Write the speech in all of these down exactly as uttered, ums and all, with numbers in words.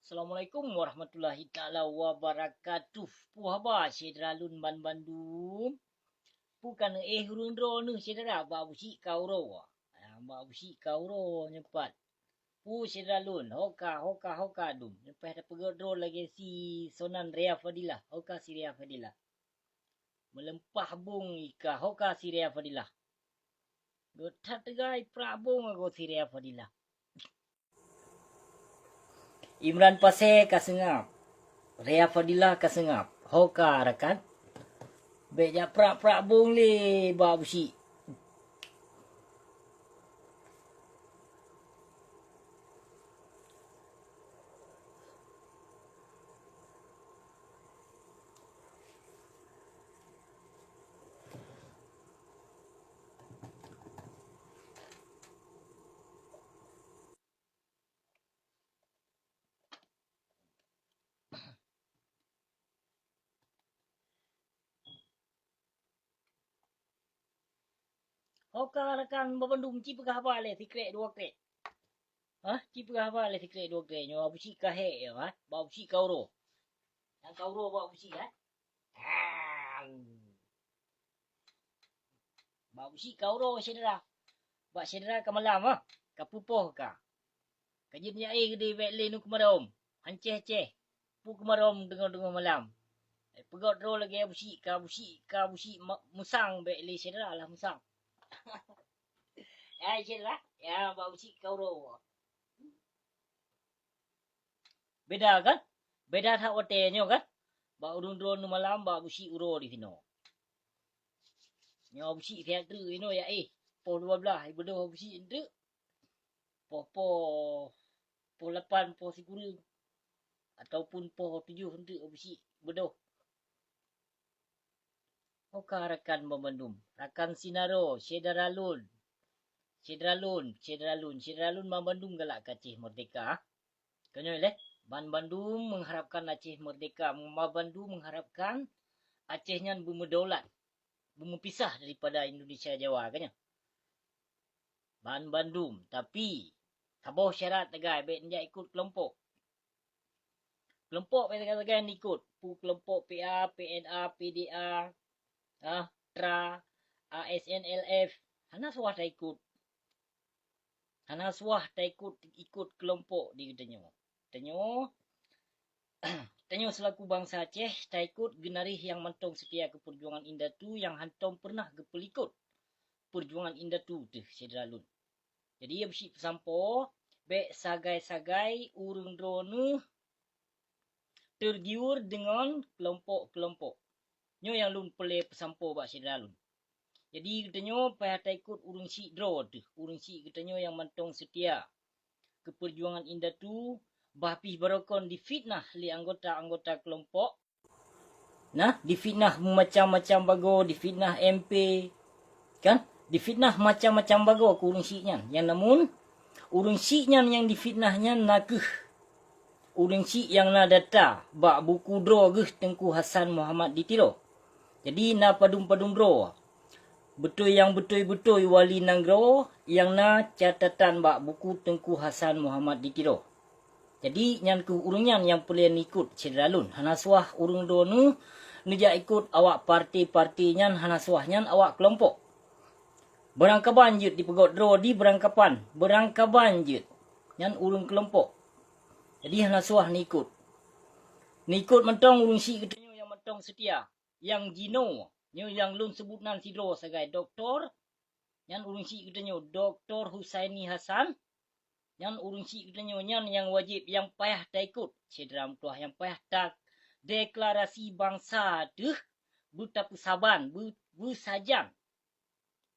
Assalamualaikum warahmatullahi taala wabarakatuh. Peue haba syedara lôn banmandum? Peue ka neuéh ureuëng droeneuh syedara bak Abusyik ka uroe? Ah, bak Abusyik ka uroe nyoe pat. Peue syedara lôn, hoka, hoka, hoka dum. Leupah tapeugét droe lagée si Sonan Ria Fadilah, hoka si Ria Fadilah. Meuleumpah bong ika, hoka si Ria Fadilah. Gét that teugai prak bong agoe si Ria Fadilah. Imran Pasé ka seungab, Ria Fadilah ka seungab, hoka rakan. Bék jak prak-prak bong lé bak Abusyik. Hoka rakan banmandum, ci peugah haba lé sikrek dua krek. Hah? Ci peugah haba lé sikrek dua krek nyoe Abusyik ka hék ya, ha? Bak Abusyik ka uroe. Nyang ka uroe bak Abusyik, ha? Bak Abusyik ka uroe syedara. Bak syedara ka malam, ha? Ka peupoh ka. Ka jeuet nyak éh geude bék lé nu keumadom. Hancéh-hancéh. Peue keumadom teungoh-teungoh malam. Eh, peugét droe lagée Abusyik, ka Abusyik, ka Abusyik ma-, musang bék lé syedara lah musang. Ya, syedara. Ya, bak Abusyik ka uroe. Beda kan? Beda that watée nyoe kan? Bak ureuëng droeneuh malam, bak Abusyik uroe disinoe. Nyoe Abusyik siat treuk inoe ya éh. Poh dua blaih, ibeudôh Abusyik treuk. Poh, poh, poh lapan, poh sikureueng, ataupun poh tujoh eunteuk Abusyik beudôh. Oka rakan banmandum, rakan sinaro, syedara lôn, syedara lôn, syedara lôn, syedara lôn banmandum galak keu Aceh Merdeka. Keunyoe lé, banmandum mengharapkan Aceh Merdeka, banmandum mengharapkan Aceh nyan beumeudolat, beumeupisah daripada Indonesia Jawa, kan nyan? Banmandum, tapi saboh syarat teugai, bék neujak ikot keulompok. Keulompok bék sagai-sagai neukot, peue keulompok P A, P N A, P D A, ah, TRA, A S N L F, hana suah taikot. Hana suah taikot, ikot keulompok di geutanyoe. Tanyoe, tanyoe selaku bansa Aceh, taikot geunaréh nyang mantong seutia keu peujuangan indatu nyang hantom peureunah geupeulikot peujuangan indatu teuh, syedara lôn. Jadi, Abusyik peusampoe, bék sagai-sagai ureuëng droeneuh teugiur deungon keulompok-keulompok. Nyoe nyang lôn peureulée peusampoe bak syedara lôn. Jadi, geutanyoe payah taikot ureuëng syiek droe teuh, ureuëng syiek geutanyoe nyang mantong seutia keu peujuangan indatu, bah pih barokon difitnah lé anggota-anggota keulompok. Nah, difitnah meumacam-macam bagoe, difitnah M P, kan? Difitnah macam-macam bagoe keu ureuëng syiek nyan. Nyang namun, ureuëng syiek nyan nyang difitnah nyan na kheueh ureuëng syiek nyang na data bak buku droe geuh Teungku Hasan Muhammad di Tiro. Jadi, na padum-padum droe. Beutôi nyang beutôi-beutôi wali nanggroe nyang na catatan bak buku Teungku Hasan Muhammad di Tiro. Jadi, nyan kheueh ureuëng nyan nyang peureulée neukot syedara lôn. Hana suah ureuëng droeneuh neujak ikot awak parti-parti nyan, hana suah nyan awak keulompok. Beurangkaban jeuet dipeugét droe di beurangkaban, beurangkaban jeuet. Nyan ureuëng keulompok. Jadi, hana suah neukot. Neukot mantong ureuëng syiek geutanyoe nyang mantong seutia. Nyang jinoe, nyoe nyang lôn seubut nan sidroe sagai doktor, nyan ureuëng syiek geutanyoe, Doktor Husaini Hasan, nyan ureuëng syiek geutanyoe, nyan nyang wajéb, nyang payah taikot, syedara meutuwah, nyang payah tadeklarasi bansa teuh beutapeusaban, beu-, beusajan,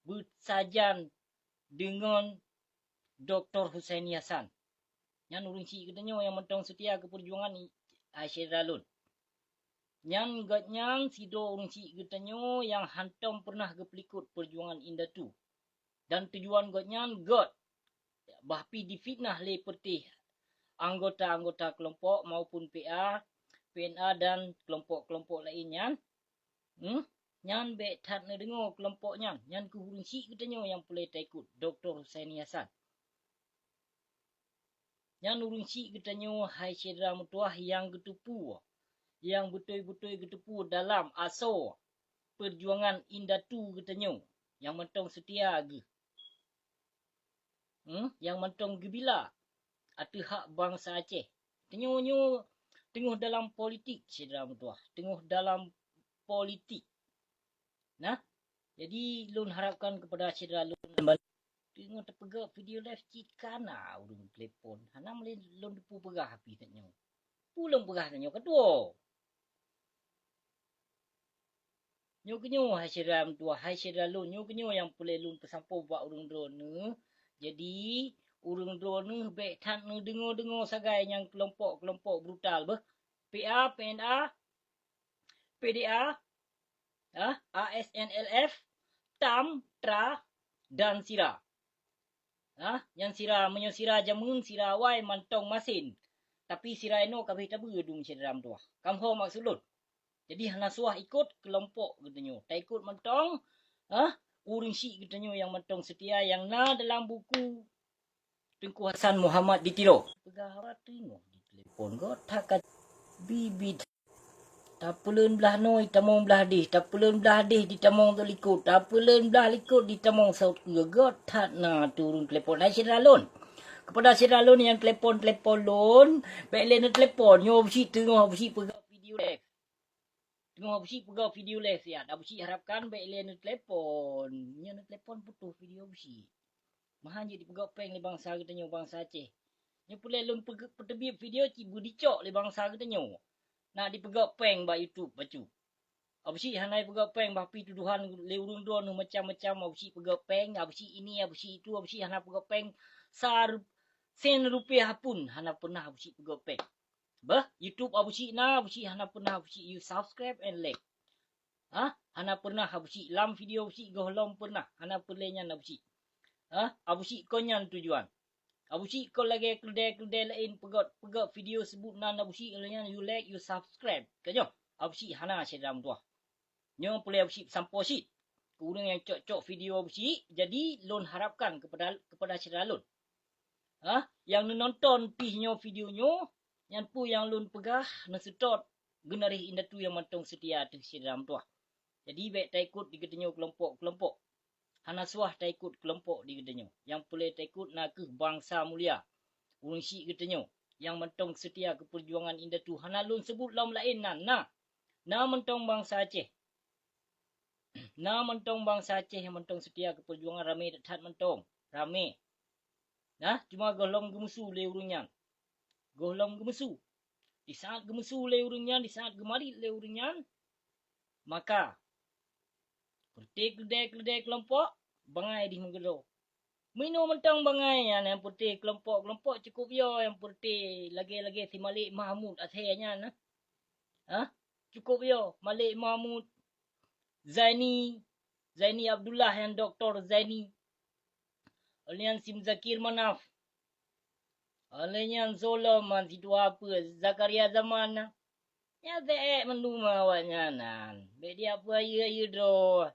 beusajan deungon Doktor Husaini Hasan. Nyan ureuëng syiek geutanyoe nyang mantong seutia keu peujuangan i-, hai syedara lôn. Nyan gobnyan sidroe ureuëng syiek geutanyoe nyang hantom peureunah geupeulikot peujuangan indatu. Dan tujuan gobnyan gét bah pih difitnah lé peureuté anggota-anggota keulompok maupun P A, P N A dan keulompok-keulompok laén nyan. Hmm? Nyan bék that neudeungoe keulompok nyan. Nyan kheueh ureuëng syiek geutanyoe nyang peureulée taikot, Doktor Husaini Hasan. Nyan ureuëng syiek geutanyoe hai syedara meutuwah nyang geuteupeue, nyang beutôi-beutôi geuteupeue dalam asoe peujuangan indatu geutanyoe nyang mantong seutia geuh, hmm, nyang mantong geubila ateueh hak bansa Aceh. Tanyoe nyoe teungoh dalam politik, syedara meutuwah, teungoh dalam politik. Nah, jadi lôn harapkan keupada syedara lôn teungoh tapeugah video live cit kana ureuëng telepon. Hana meulé lôn teupeu peugah pih tanyoe. Peue lôn peugah tanyoe keudua. Nyoe keunyoe hai syedara meutuwah, hai syedara lôn, nyoe keunyoe nyang peureulée lôn peusampoe bak ureuëng droeneueh. Jadi, ureuëng droeneueh bék that neudeungoe-deungoe sagai nyang keulompok-keulompok brutal beuh. P A, P N A, P D A, ah, A S N L F, TAM, TRA, dan SIRA. Ah, nyang SIRA, meunyoe SIRA jameun, SIRA awai mantong masen. Tapi SIRA inoe ka abéh tabeue dum syedara meutuwah. Kam ho maksud lôn. Jadi hana suah ikot keulompok geutanyoe. Taikot mantong, ah, ureuëng syiek geutanyoe nyang mantong seutia nyang na dalam buku Teungku Hasan Muhammad di Tiro. Peugah haba teungoh di telepon, göt that ka bibit. Tapeuleuen blah noe, tamong blah deh, tapeuleuen blah deh, ditamong saut likot, tapeuleuen blah likot, ditamong saut keue. Göt that na tu ureuëng telepon. Hai syedara lôn. Keupada syedara lôn nyang telepon-telepon lôn, bék lé neutelepon. Nyoe Abu Syik teungoh Abu Syik peugah video live. Teungoh Abu Syik peugah video live siat. Abu Syik harapkan bék lé neutelepon. Nyoe neutelepon putôh video Abu Syik. Meuhan jeuet dipeugah péng lé bansa geutanyoe, bansa Aceh. Nyoe peureulée lôn peuge-, peuteubiet video cit beudicok lé bansa geutanyoe. Nak dipeugah péng bak YouTube bacut. Abu Syik hana jipeugah péng, bah pih tuduhan lé ureuëng droeneueh macam-macam, Abu Syik peugah péng, Abu Syik ini, Abu Syik itu, Abu Syik hana peugah péng sa-, sen rupiah pun hana pernah Abu Syik peugah péng. Bah, YouTube Abu Syik na, Abu Syik hana pernah Abu Syik you subscribe and like. Ha? Hana pernah Abu Syik lam video Abu Syik gohlom pernah, hana peureulée nyan Abu Syik. Ha? Abu Syik kon nyan tujuan. Abu Syik kon lagée keudée-keudée laén peugöt, peugöt video seubut nan Abu Syik, lheueh nyan you like, you subscribe. Ka nyoe, Abu Syik hana syedara meutuwah. Nyoe peureulée Abu Syik peusampoe cit keu ureuëng nyang cok-cok video Abu Syik, jadi lôn harapkan keupada, keupada syedara lôn. Ha? Nyang neunonton pih nyoe video nyoe, nyan peue nyang lôn peugah neuseutôt geunaréh indatu nyang mantong seutia ateueh syedara meutuwah. Jadi bék taikot di geutanyoe keulompok-keulompok. Hana suah taikot keulompok di geutanyoe. Nyang peureulée taikot na kheueh bansa mulia, ureuëng syiek geutanyoe nyang mantong seutia keu peujuangan indatu. Hana lôn seubut lom laén nan, na. Na mantong bansa Aceh. Na mantong bansa Aceh nyang mantong seutia keu peujuangan, ramé that mantong. Ramé. Nah, cuma gohlom geumeusu lé ureuëng nyan. Gohlom geumeusu. Di saát geumeusu lé ureuëng nyan, di saát geumarit lé ureuëng nyan, maka peureté keudée-keudée keulompok bangai dih meugeudôh. Meuinoe mantong bangai nyan nyang peureté keulompok-keulompok cukôp yo nyang peureté lagée-lagée si Malik Mahmud asée nyan, nah. Ha? Cukôp yo Malik Mahmud, Zaini, Zaini Abdullah nyang Doktor Zaini. Lheueh nyan si Muzakir Manaf. Lheueh nyan Solomon, si tuha peue, Zakaria Zaman na. Nyan asée ék mandum awaknyan nan. Bék diak peuayeue-ayeue droe.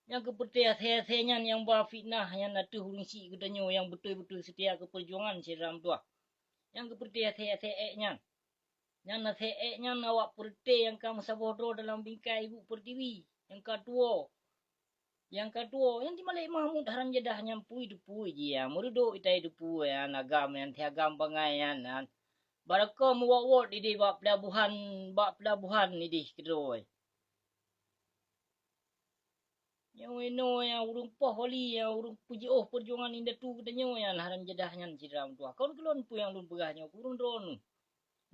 Nyang keu peureté asée-asée nyan nyang ba fitnah nyan ateueh ureuëng syiek geutanyoe nyang beutôi-beutôi seutia keu peujuangan syedara meutuwah. Nyang keu peureté asée-asée ék nyan. Nyan asée ék nyan awak peureté nyang ka meusaboh droe dalam bingkai ibu pertiwi, nyang ka tuwoe. Nyang ka tuwoe, nyang si Malik Mahmud haram jadah nyan pui teupui jih, ya, meureudok itai teupui, ya, agam nyan si agam bangai nyan, nyan. Barô meuwot-wot idéh bak peulabohan, bak peulabohan idéh keudroe. Nyang inoe nyang ureuëng poh wali, nyang ureuëng peujiôh peujuangan indatu geutanyoe nyan haram jadah nyan syedara meutuwah. Kon keu lôn peue nyang lôn peugah nyoe, keu ureuëng droeneueh.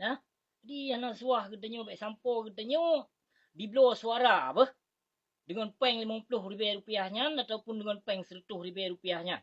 Nah, jadi hana suah geutanyoe bék sampoe geutanyoe dibloe suara beuh deungon péng limong ploh ribée rupiah nyan ataupun deungon péng seureutôh ribée rupiah nyan.